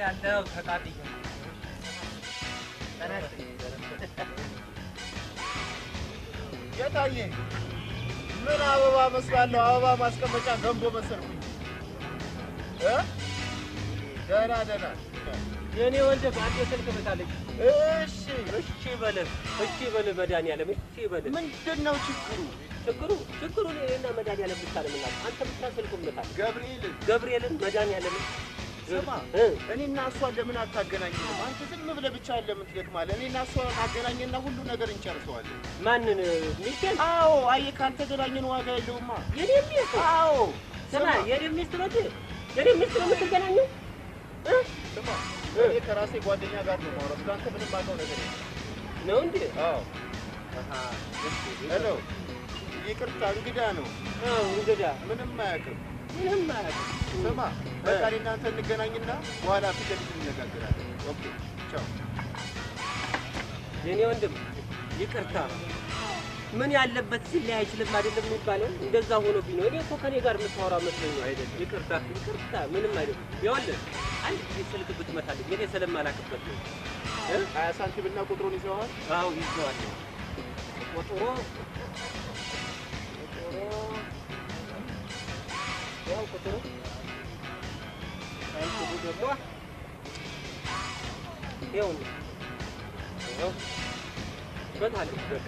ያለው ተቃጥዬ የታየ ምን አበባ መስላለሁ? አበባ ማስቀመጫ ገንቦ መሰልኩኝ። ደህና ደህና የኔ ወንድም አንዴ ስልክ መታለች። እሺ እሺ በልህ እሺ በልህ መድኃኒዓለም እሺ በልህ። ምንድን ነው ችግሩ? ችግሩ እኔና መድኃኒዓለም ብቻ ነው የምናውቀው። አንተ ብቻ ስልኩን መታለች። ገብርኤልን መድኃኒዓለምን ስማ፣ እኔና እሷን ለምን አታገናኝም? አንተ ዝም ብለህ ብቻህን ለምን ትደክማለህ? እኔና እሷን አገናኘንና ሁሉ ነገር እንጨርሰዋለን። ማንን? ሚስቴን? አዎ። አየህ፣ ካልተገናኘን ዋጋ የለውማ። የኔ ሚስት? አዎ። ስማ፣ የኔ ሚስት ነው የኔ ሚስት ነው የምትገናኘው? ስማ፣ እኔ ከራሴ ጓደኛ ጋር ነው የማወራው። ስለአንተ ምንም አውቀው ነገር የለም። ነው እንዴ? አዎ። Hello፣ ይቅርታ፣ እንግዳ ነው። አዎ፣ እንግዳ። ምንም አያውቅም። ምንም አያውቅም። ስማ፣ በቃ እኔና አንተ እንገናኝና በኋላ ፊት ለፊት እንነጋገራለን። Okay፣ ቻው። የኔ ወንድም ይቅርታ፣ ምን ያለበት ሲል አይችልም አይደለም የሚባለው? እንደዛ ሆኖብኝ ነው። እኔ እኮ ከኔ ጋር የምታወራ መስሎኝ አይደለም። ይቅርታ ይቅርታ፣ ምንም አይደለም። ይኸውልህ አንድ ጊዜ ስልክ ብትመታልኝ እኔ ስለማላውቅበት ነው። 20 ሳንቲም እና ቁጥሩን ይዘዋል? አዎ ይዘዋለሁ። ቁጥሩ ያው ቁጥሩ ሳንቲሙ ደግሞ ይኸውልህ ይኸው መታለች በቃ።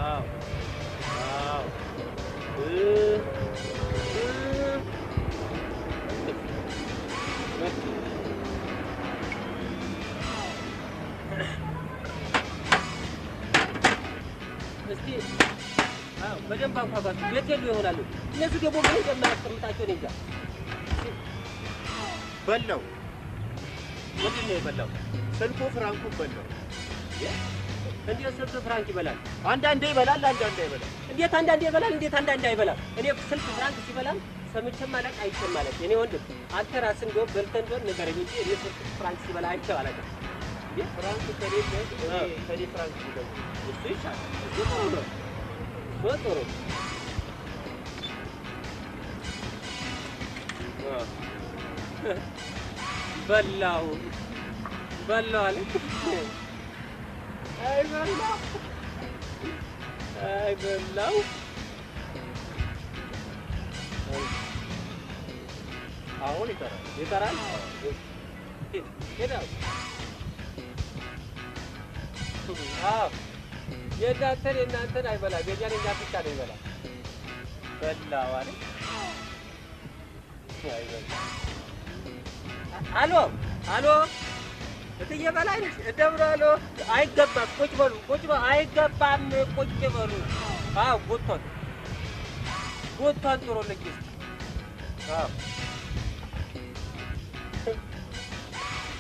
አዎ አዎ እስቲ አዎ በደንብ አንኳኳችሁ ቤት የሉ ይሆናሉ። እነሱ ደግሞ ምን እንደማያስቀምጣቸው እኔ እንጃ። በላው። ምንድን ነው የበላው? ስልኩ ፍራንኩን በላው። እንዴት ስልክ ፍራንክ ይበላል? አንዳንዴ ይበላል፣ አንዳንዴ አይበላም። እንዴት አንዳንዴ ይበላል? እንዴት አንዳንዴ አይበላም? እኔ ስልክ ፍራንክ ሲበላም ሰምቼም አላውቅ አይቼም አላውቅ። የኔ ወንድም አንተ ራስህ እንደው በልተህ እንደሆነ ንገረኝ እንጂ እኔ ስልክ ፍራንክ ሲበላ አይቼው አላውቅም። ፍራንክ ከሌለ ከኔ ፍራንክ ይደውል። እሱ ይሻላል። እሱ ጥሩ ነው። እሱ ጥሩ በላው በላው አለ። አይ በላው አይ በላው። አሁን ይጠራል ይጠራል። ሄዳው አዎ የእናንተን የእናንተን አይበላም፣ የእኛን የእኛን ብቻ ነው ይበላል። በላው አለ። አይ በላው። አሎ አሎ፣ እትዬ በላይነሽ እንደምን አሉ? አይገባም፣ ቁጭ በሉ ቁጭ በሉ። አይገባም፣ ቁጭ በሉ። አዎ ጉቶን ጉቶን ጥሩልኝ እስኪ። አዎ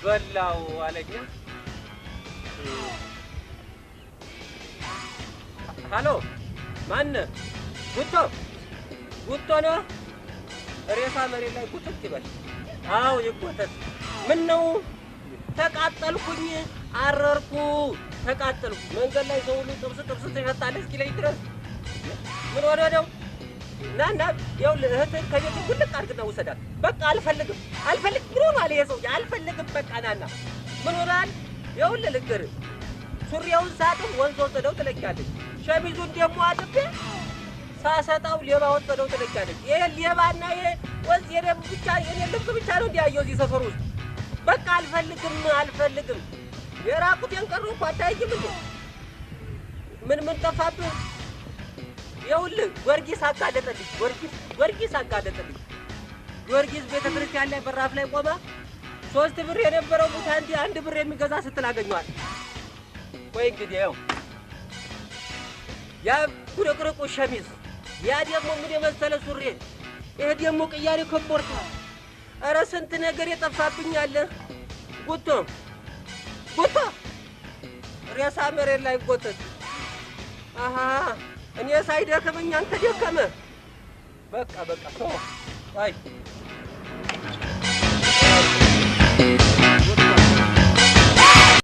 በላው አለኛ። ሀሎ ማነህ? ጉቶ ጉቶ ነው። ሬሳ መሬት ላይ ጉትት ይበል። አዎ ይጎተት። ምን ነው ተቃጠልኩኝ፣ አረርኩ፣ ተቃጠልኩ። መንገድ ላይ ሰው ሁሉ ጥብስ ጥብስ ትሸታለህ እስኪለኝ ድረስ ምን ሆነ ነው? ና ና፣ ይኸውልህ እህትህን ከቤት ጉልቅ አድርግና ውሰዳት። በቃ አልፈልግም፣ አልፈልግም ብሎ ነው አለ ይሄ ሰውዬ። አልፈልግም በቃ ናና። ምን ሆነሃል? ይኸውልህ ልንገርህ፣ ሱሪያውን ሳጥብ ወንዝ ወሰደው ትለኛለች። ሸሚዙን ደግሞ አጥቤ ሳሰጣው ሌባ ወሰደው ትለኛለች። ይሄ ሌባና ይሄ ወንዝ የኔ ብቻ የኔ ልብስ ብቻ ነው እንዲያየው እዚህ ሰፈር ውስጥ። በቃ አልፈልግም አልፈልግም። የራቁቴን ቀረሁ እኮ አታየኝም እንዴ? ምን ምን ጠፋብህ? ይኸውልህ ጊዮርጊስ አጋለጠልኝ። ጊዮርጊስ ጊዮርጊስ አጋለጠልኝ። ጊዮርጊስ ቤተ ክርስቲያን ላይ በራፍ ላይ ቆማ 3 ብር የነበረው ሙታንቲ 1 ብር የሚገዛ ስትል አገኘኋት። ቆይ እንግዲህ ይኸው ያ ጉርቅርቁ ሸሚዝ፣ ያ ደግሞ ምን የመሰለ ሱሪ፣ ይሄ ደግሞ ቅያሬ ኮቦርታ። ኧረ ስንት ነገር የጠፋብኝ አለ። ጉቶ ጉቶ ሬሳ መሬት ላይ ጎተት። አሃ እኔ ሳይደክመኝ አንተ ደከመ። በቃ በቃ ተው። አይ